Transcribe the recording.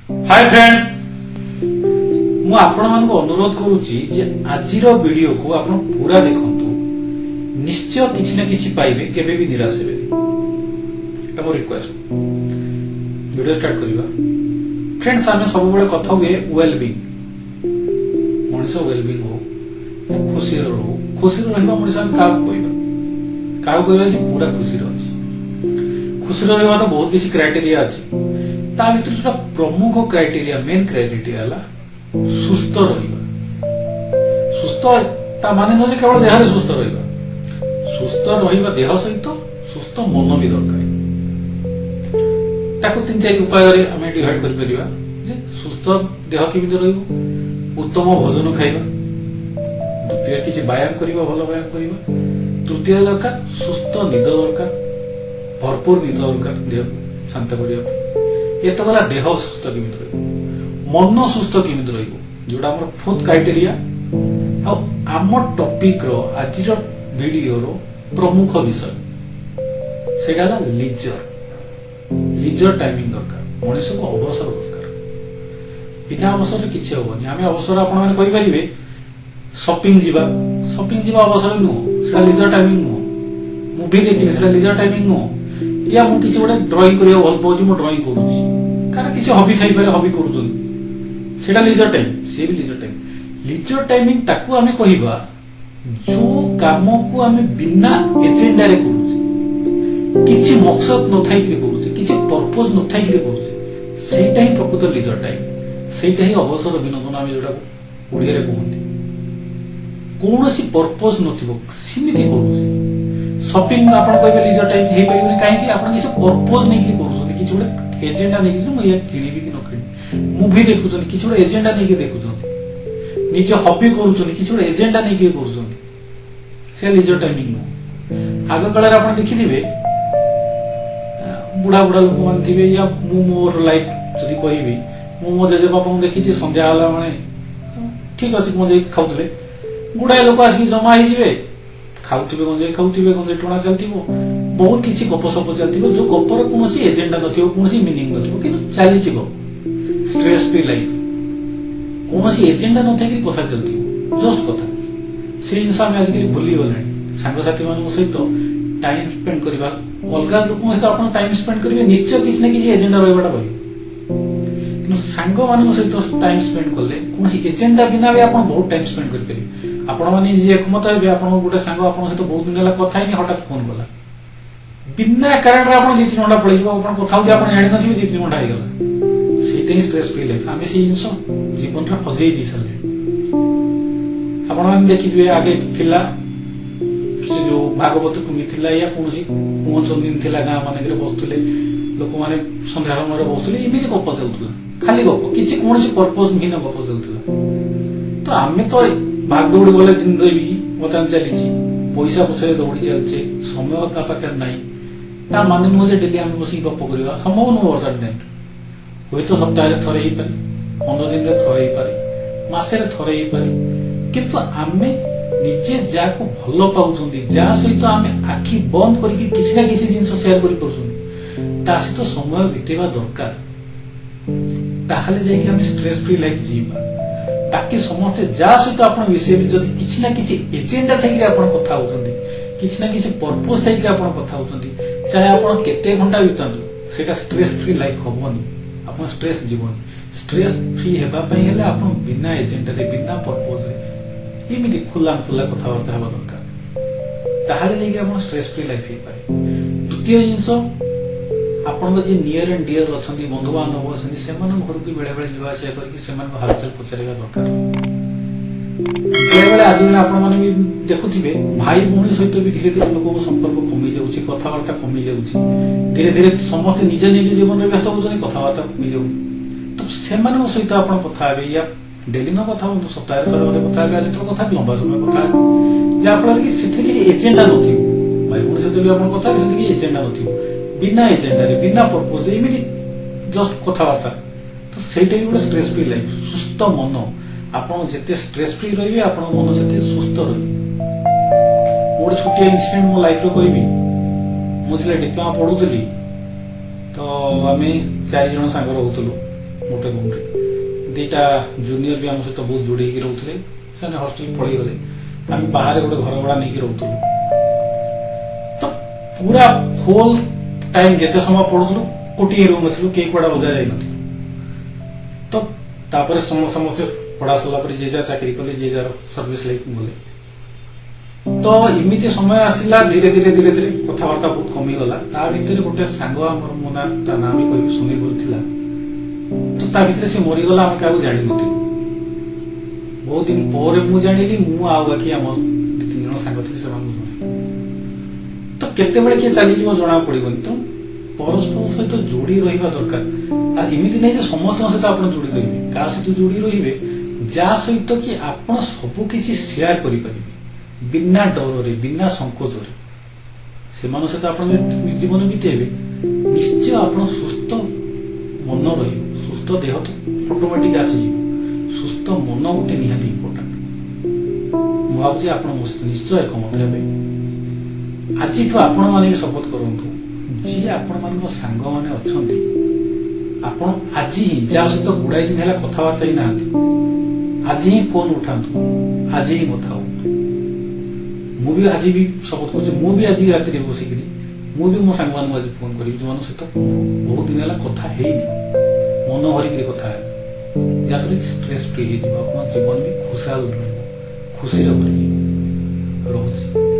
ହାଏ friends, ମୁଁ ଆପଣମାନଙ୍କୁ ଅନୁରୋଧ କରୁଛି ଯେ ଆଜିର ଭିଡିଓକୁ ଆପଣ ପୁରା ଦେଖନ୍ତୁ। ନିଶ୍ଚୟ କିଛି ନା କିଛି ପାଇବେ, କେବେ ବି ନିରାଶ ହେବେନି। ଏଟା ମୋ ରିକ୍ୱେଷ୍ଟ। ଭିଡିଓ ଷ୍ଟାର୍ଟ କରିବା। ଫ୍ରେଣ୍ଡସ୍, ଆମେ ସବୁବେଳେ କଥା ହୁଏ ୱେଲ୍ ବିଙ୍ଗ। ମଣିଷ ୱେଲ୍ ବିଙ୍ଗ ହଉ, ଖୁସିରେ ରହୁ। ଖୁସିରେ ରହିବା ମଣିଷ ଆମେ କାହାକୁ କହିବା? କାହାକୁ କହିବା ଯେ ପୁରା ଖୁସିରେ ଅଛି? ଖୁସିରେ ରହିବା ତ ବହୁତ କିଛି କ୍ରାଇଟେରିଆ ଅଛି। ତା ଭିତରୁ ଯୋଉଟା ପ୍ରମୁଖ କ୍ରାଇଟେରିଆ, ମେନ୍ କ୍ରାଇଟେରିଆ ହେଲା ସୁସ୍ଥ ରହିବା। ସୁସ୍ଥ ତା ମାନେ ନୁହଁ ଯେ କେବଳ ଦେହରେ ସୁସ୍ଥ ରହିବା। ସୁସ୍ଥ ରହିବା ଦେହ ସହିତ ସୁସ୍ଥ ମନ ବି ଦରକାର। ତାକୁ ତିନି ଚାରି ଉପାୟରେ ଆମେ ଡିଭାଇଡ କରିପାରିବା ଯେ ସୁସ୍ଥ ଦେହ କେମିତି ରହିବ। ଉତ୍ତମ ଭୋଜନ ଖାଇବା, ଦ୍ୱିତୀୟ କିଛି ବ୍ୟାୟାମ କରିବା, ଭଲ ବ୍ୟାୟାମ କରିବା, ତୃତୀୟ ଦରକାର ସୁସ୍ଥ ନିଦ ଦରକାର, ଭରପୁର ନିଦ ଦରକାର ଦେହକୁ ଶାନ୍ତ କରିବା ପାଇଁ। ଏ ତ ଗଲା ଦେହ ସୁସ୍ଥ କେମିତି ରହିବ। ମନ ସୁସ୍ଥ କେମିତି ରହିବ, ଯୋଉଟା ଆମର ଫୋର୍ଥ କ୍ରାଇଟେରିଆ ଆଉ ଆମ ଟପିକର, ଆଜିର ଭିଡିଓର ପ୍ରମୁଖ ବିଷୟ, ସେଇଟା ହେଲା ଲିଜର। ଲିଜର ଟାଇମିଂ ଦରକାର ମଣିଷକୁ, ଅବସର ଦରକାର। ବିନା ଅବସରରେ କିଛି ହବନି। ଆମେ ଅବସର, ଆପଣମାନେ କହିପାରିବେ ସପିଂ ଯିବା। ସପିଂ ଯିବା ଅବସର ନୁହଁ, ସେଟା ଲିଜର ଟାଇମିଂ ନୁହଁ। ମୁଭି ଦେଖିବେ, ସେଟା ଲିଜର ଟାଇମିଂ ନୁହଁ। ୟା ମୁଁ କିଛି ଗୋଟେ ଡ୍ରଇଂ କରିବାକୁ ଭଲ ପାଉଛି, ମୁଁ ଡ୍ରଇଂ କରୁଛି। କାହାର କିଛି ହବି ଥାଇପାରେ, ହବି କରୁଛନ୍ତି, ସେଇଟା ଲିଜର ଟାଇମ୍, ସିଏ ବି ଲିଜର ଟାଇମ୍। ଲିଜର ଟାଇମିଂ ତାକୁ ଆମେ କହିବା ଯୋଉ କାମକୁ ଆମେ ବିନା ଏଜେଣ୍ଡାରେ କରୁଛେ, କିଛି ମକସଦ ନଥାଇକିରି କରୁଛେ, କିଛି ପର୍ପୋଜ ନଥାଇକିରି କରୁଛେ। ସେଇଟା ହିଁ ପ୍ରକୃତ ଲିଜର ଟାଇମ୍। ସେଇଟା ହିଁ ଅବସର ବିନୋଦନ ଆମେ ଯୋଉଟାକୁ ଓଡ଼ିଆରେ କୁହନ୍ତି। କୌଣସି ପର୍ପୋଜ ନଥିବ, ସେମିତି କରୁଛେ। ସପିଂ ଆପଣ କହିବେ ଲିଜର ଟାଇମ୍ ହେଇପାରିବନି। କାହିଁକି? ଆପଣ କିଛି ପର୍ପୋଜ ନେଇକିରି କରୁଛନ୍ତି, କିଛି ଗୋଟେ ଏଜେଣ୍ଡା ନେଇକି, ମୁଁ ଇଏ କିଣିବି କି ନ କିଣିବି। ମୁଭି ଦେଖୁଛନ୍ତି, କିଛି ଗୋଟେ ଏଜେଣ୍ଡା ନେଇକି ଦେଖୁଛନ୍ତି। ନିଜ ହବି କରୁଛନ୍ତି, କିଛି ଗୋଟେ ଏଜେଣ୍ଡା ନେଇକି କରୁଛନ୍ତି। ସେ ଲିଜର ଟାଇମିଂ ନୁହଁ। ଆଗ କାଳରେ ଆପଣ ଦେଖିଥିବେ, ବୁଢା ବୁଢା ଲୋକମାନେ ଥିବେ, ୟା ମୁଁ ମୋର ଲାଇଫ ଯଦି କହିବି, ମୁଁ ମୋ ଜେଜେବାପାଙ୍କୁ ଦେଖିଛି, ସନ୍ଧ୍ୟା ହେଲା ମାନେ ଠିକ ଅଛି, ଗଞ୍ଜେଇ ଖାଉଥିଲେ, ଗୁଡାଏ ଲୋକ ଆସିକି ଜମା ହେଇଯିବେ, ଖାଉଥିବେ, ଗଞ୍ଜେଇ ଖାଉଥିବେ, ଗଞ୍ଜେଇ ଟଣା ଚାଲିଥିବ, ବହୁତ କିଛି ଗପ ସପ ଚାଲିଥିବ, ଯୋଉ ଗପର କୌଣସି ଏଜେଣ୍ଡା ନଥିବ, କୌଣସି ମିନିଂ ନଥିବ, କିନ୍ତୁ ଚାଲିଛି ଗପ। ଷ୍ଟ୍ରେସ୍ ଫ୍ରି ଲାଇଫ, କୌଣସି ଏଜେଣ୍ଡା ନଥାଇକି କଥା ଚାଲିଥିବ, ଜଷ୍ଟ କଥା। ସେଇ ଜିନିଷ ଆମେ ଆଜିକାଲି ଭୁଲିଗଲେଣି। ସାଙ୍ଗସାଥି ମାନଙ୍କ ସହିତ ଟାଇମ ସ୍ପେଣ୍ଡ କରିବା, ଅଲଗା ଲୋକଙ୍କ ସହିତ ଆପଣ ଟାଇମ ସ୍ପେଣ୍ଡ କରିବେ, ନିଶ୍ଚୟ କିଛି ନା କିଛି ଏଜେଣ୍ଡା ରହିବାଟା ରହିବ। କିନ୍ତୁ ସାଙ୍ଗମାନଙ୍କ ସହିତ ଟାଇମ ସ୍ପେଣ୍ଡ କଲେ କୌଣସି ଏଜେଣ୍ଡା ବିନା ବି ଆପଣ ବହୁତ ଟାଇମ ସ୍ପେଣ୍ଡ କରିପାରିବେ। ଆପଣମାନେ ନିଜେ ଏକମତ ହେବେ। ଆପଣଙ୍କ ଗୋଟେ ସାଙ୍ଗ ଆପଣଙ୍କ ସହିତ ବହୁତ ଦିନ ହେଲା କଥା ହେଇନି, ହଠାତ୍ ଫୋନ କଲା, ବିନା କାରଣରେ ଆପଣ 2-3 ଘଣ୍ଟା ପଳେଇଯିବ। ଆପଣ କଥା ହଉଛି, ଆପଣ ଜାଣିନଥିବେ 2-3 ଘଣ୍ଟା ହେଇଗଲା। ସେଇଟା ହିଁ ଷ୍ଟ୍ରେସ୍ ଫ୍ରି ଲାଇଫ। ଆମେ ସେଇ ଜିନିଷ ଜୀବନରେ ହଜେଇ ଦେଇ ସାରିଲେଣି। ଆପଣମାନେ ଦେଖିଥିବେ, ଆଗେ ଥିଲା ସେ ଯୋଉ ଭାଗବତ ଟୁଙ୍ଗି ଥିଲା ୟା କୌଣସି କୁହଚନ୍ଦିନ ଥିଲା, ଗାଁ ମାନଙ୍କରେ ବସୁଥିଲେ ଲୋକମାନେ, ସନ୍ଧ୍ୟା ସମୟରେ ବସୁଥିଲେ, ଏମିତି ଗପ ଚାଲୁଥିଲା, ଖାଲି ଗପ, କିଛି କୌଣସି ପର୍ପୋଜ ବିହୀନ ଗପ ଚାଲୁଥିଲା। ତ ଆମେ ତ ଭାଗ ଦୌଡ଼ି ଗଲେ ଜିନ୍ଦଗି ବର୍ତ୍ତମାନ ଚାଲିଛି, ପଇସା ପଛରେ ଦୌଡ଼ି ଚାଲିଛେ, ସମୟ କାହା ପାଖରେ ନାହିଁ। ତା ମାନେ ନୁହଁ ଯେ ଡେଲି ଆମେ ବସିକି ଗପ କରିବା ସମ୍ଭବ ନୁହଁ ବର୍ତ୍ତମାନ ଟାଇମରେ। ହୁଏତ ସପ୍ତାହରେ ଥରେ ହେଇପାରେ, 15 ଦିନରେ ଥରେ ହେଇପାରେ, ମାସରେ ଥରେ ହେଇପାରେ। କିନ୍ତୁ ଆମେ ନିଜେ ଯାହାକୁ ଭଲ ପାଉଛନ୍ତି, ଯାହା ସହିତ ଆମେ ଆଖି ବନ୍ଦ କରିକି କିଛି ନା କିଛି ଜିନିଷ ସେୟାର କରିପାରୁଛନ୍ତି, ତା ସହିତ ସମୟ ବିତେଇବା ଦରକାର। ତାହେଲେ ଯାଇକି ଆମେ ଷ୍ଟ୍ରେସ୍ ଫ୍ରି ଲାଇଫ ଜିଇବା। ବାକି ସମସ୍ତେ ଯାହା ସହିତ ଆପଣ ମିଶେଇବେ, ଯଦି କିଛି ନା କିଛି ଏଜେଣ୍ଡା ଥାଇକି ଆପଣ କଥା ହଉଛନ୍ତି, କିଛି ନା କିଛି ପର୍ପୋଜ ଥାଇକି ଆପଣ କଥା ହଉଛନ୍ତି, ଚାହେ ଆପଣ କେତେ ଘଣ୍ଟା ବିତାନ୍ତୁ, ସେଇଟା ଷ୍ଟ୍ରେସ୍ ଫ୍ରି ଲାଇଫ ହବନି। ଆପଣ ଷ୍ଟ୍ରେସ୍ ଯିବନି। ଷ୍ଟ୍ରେସ୍ ଫ୍ରି ହେବା ପାଇଁ ହେଲେ ଆପଣ ବିନା ଏଜେଣ୍ଡାରେ, ବିନା ପର୍ପୋଜରେ ଏମିତି ଖୋଲା ଖୋଲା କଥାବାର୍ତ୍ତା ହେବା ଦରକାର। ତାହେଲେ ଯାଇକି ଆପଣ ଷ୍ଟ୍ରେସ୍ ଫ୍ରି ଲାଇଫ ହେଇପାରେ। ଦ୍ୱିତୀୟ ଜିନିଷ, ଆପଣଙ୍କ ଯିଏ ନିୟର ଆଣ୍ଡ ଡିୟର ଅଛନ୍ତି, ବନ୍ଧୁବାନ୍ଧବ ଅଛନ୍ତି, ସେମାନଙ୍କ ଘରକୁ ବେଳେ ବେଳେ ଯିବା ଆସିବା କରିକି ସେମାନଙ୍କ ହାଲଚାଲ ପଚାରିବା ଦରକାର। ବେଳେବେଳେ ଆଜିକାଲି ଆପଣମାନେ ବି ଦେଖୁଥିବେ, ଭାଇ ଭଉଣୀ ସହିତ ବି ଧୀରେ ଧୀରେ ଲୋକଙ୍କ ସମ୍ପର୍କ କମି ଯାଉଛି, କଥାବାର୍ତ୍ତା କମି ଯାଉଛି। ଧୀରେ ଧୀରେ ସମସ୍ତେ ନିଜ ନିଜ ଜୀବନରେ ବ୍ୟସ୍ତ ହଉଛନ୍ତି, କଥାବାର୍ତ୍ତା କମି ଯାଉଛି। ତ ସେମାନଙ୍କ ସହିତ ଆପଣ କଥା ହେବେ, ୟା ଡେଲି ନ କଥା ହୁଅନ୍ତୁ, ସପ୍ତାହରେ ଥରେ ଅଧେ କଥା ହେବେ, ଯେତେବେଳେ କଥା ହେବେ ଲମ୍ବା ସମୟ କଥା ହେବେ, ଯାହାଫଳରେ କି ସେଥିରେ କିଛି ଏଜେଣ୍ଡା ନଥିବ। ଭାଇ ଭଉଣୀ ସହିତ ବି ଆପଣ କଥା ହେବେ, ସେଥିରେ କିଛି ଏଜେଣ୍ଡା ନଥିବ, ବିନା ଏଜେଣ୍ଡାରେ, ବିନା ପର୍ପୋଜ, ଏମିତି ଜଷ୍ଟ କଥାବାର୍ତ୍ତା। ତ ସେଇଟା ବି ଗୋଟେ ଷ୍ଟ୍ରେସ୍ ଫ୍ରି ଲାଇଫ। ସୁସ୍ଥ ମନ, ଆପଣ ଯେତେ ଷ୍ଟ୍ରେସ୍ ଫ୍ରି ରହିବେ, ଆପଣଙ୍କ ମନ ସେତେ ସୁସ୍ଥ ରହିବ। ମୁଁ ଗୋଟେ ଛୋଟିଆ ଇନସିଡେଣ୍ଟ ମୋ ଲାଇଫରେ କହିବି। ମୁଁ ଯେତେବେଳେ ଡିପ୍ଲୋମା ପଢୁଥିଲି, ତ ଆମେ ଚାରି ଜଣ ସାଙ୍ଗ ରହୁଥିଲୁ। ଗୋଟେ ରୁମ୍ରେ। 2ଟା ଜୁନିୟର ବି ଆମ ସହିତ ବହୁତ ଯୋଡ଼ି ହେଇକି ରହୁଥିଲେ, ସେମାନେ ହଷ୍ଟେଲ ପଳେଇଗଲେ। ଆମେ ବାହାରେ ଗୋଟେ ଘର ଭଡ଼ା ନେଇକି ରହୁଥିଲୁ। ତ ପୁରା ହୋଲ୍ ଟାଇମ୍ ଯେତେ ସମୟ ପଢୁଥିଲୁ, ଗୋଟିଏ ରୁମ୍ ଥିଲୁ, କେହି କୁଆଡ଼େ ଅଲଗା ଯାଇନଥିଲୁ। ତ ତାପରେ ସମସ୍ତେ ପଢା ସରିଲା ପରେ ଯିଏ ଯାହା ଚାକିରି କଲେ, ଯିଏ ଯାହାର ସର୍ଭିସ ଲାଇଫ୍ ଗଲେ। ତ ଏମିତି ସମୟ ଆସିଲା, ଧୀରେ ଧୀରେ ଧୀରେ ଧୀରେ କଥାବାର୍ତ୍ତା ବହୁତ କମିଗଲା। ତା ଭିତରେ ଗୋଟେ ସାଙ୍ଗ ଆମର, ମୋ ନାଁ, ତା ନାଁ ବି କହିବି, ସୁନୀଲ ବୋଲି ଥିଲା। ତ ତା ଭିତରେ ସେ ମରିଗଲା, ଆମେ କାହାକୁ ଜାଣିନଥିଲୁ। ବହୁତ ଦିନ ପରେ ମୁଁ ଜାଣିଲି, ମୁଁ ଆଉ ବାକି ଆମ ଦି ତିନି ଜଣ ସାଙ୍ଗ ଥିଲେ, ସେମାନଙ୍କୁ ଜଣେଇଲି। ତ କେତେବେଳେ କିଏ ଚାଲିଯିବ ଜଣା ପଡିବନି। ତ ପରସ୍ପର ସହିତ ଯୋଡ଼ି ରହିବା ଦରକାର। ଆଉ ଏମିତି ନାହିଁ ଯେ ସମସ୍ତଙ୍କ ସହିତ ଆପଣ ଯୋଡ଼ି ରହିବେ। କାହା ସହିତ ଯୋଡ଼ି ରହିବେ? ଯାହା ସହିତ କି ଆପଣ ସବୁ କିଛି ସେୟାର କରିପାରିବେ ବିନା ଡରରେ, ବିନା ସଂକୋଚରେ, ସେମାନଙ୍କ ସହିତ ଆପଣ ଯଦି ଜୀବନ ବିତେଇବେ, ନିଶ୍ଚୟ ଆପଣ ସୁସ୍ଥ ମନ ରହିବ। ସୁସ୍ଥ ଦେହ ତ ଅଟୋମେଟିକ ଆସିଯିବ। ସୁସ୍ଥ ମନ ଗୋଟେ ନିହାତି ଇମ୍ପୋର୍ଟାଣ୍ଟ। ମୁଁ ଭାବୁଛି ଆପଣ ମୋ ସହିତ ନିଶ୍ଚୟ ଏକମତ ହେବେ। ଆଜିଠୁ ଆପଣମାନେ ବି ଶପଥ କରନ୍ତୁ, ଯିଏ ଆପଣମାନଙ୍କ ସାଙ୍ଗମାନେ ଅଛନ୍ତି, ଆପଣ ଆଜି ହିଁ ଯାହା ସହିତ ଗୁଡ଼ାଏ ଦିନ ହେଲା କଥାବାର୍ତ୍ତା ହେଇନାହାନ୍ତି, ଆଜି ହିଁ ଫୋନ ଉଠାନ୍ତୁ, ଆଜି ହିଁ କଥା ହୁଅନ୍ତୁ। ମୁଁ ବି ଆଜି ବି ଶପଥ କରୁଛି, ମୁଁ ବି ଆଜି ରାତିରେ ବସିକିରି ମୁଁ ବି ମୋ ସାଙ୍ଗମାନଙ୍କୁ ଆଜି ଫୋନ କରିବି, ଯେଉଁମାନଙ୍କ ସହିତ ବହୁତ ଦିନ ହେଲା କଥା ହେଇନି। ମନ ଭରିକିରି କଥା ହେବି, ଯାହାଦ୍ୱାରା କି ଷ୍ଟ୍ରେସ୍ ଫ୍ରି ହେଇଯିବ, ଆପଣଙ୍କ ଜୀବନ ବି ଖୁସହାଲ ରହିବ, ଖୁସିରେ ଭରିଯିବ। ରହୁଛି।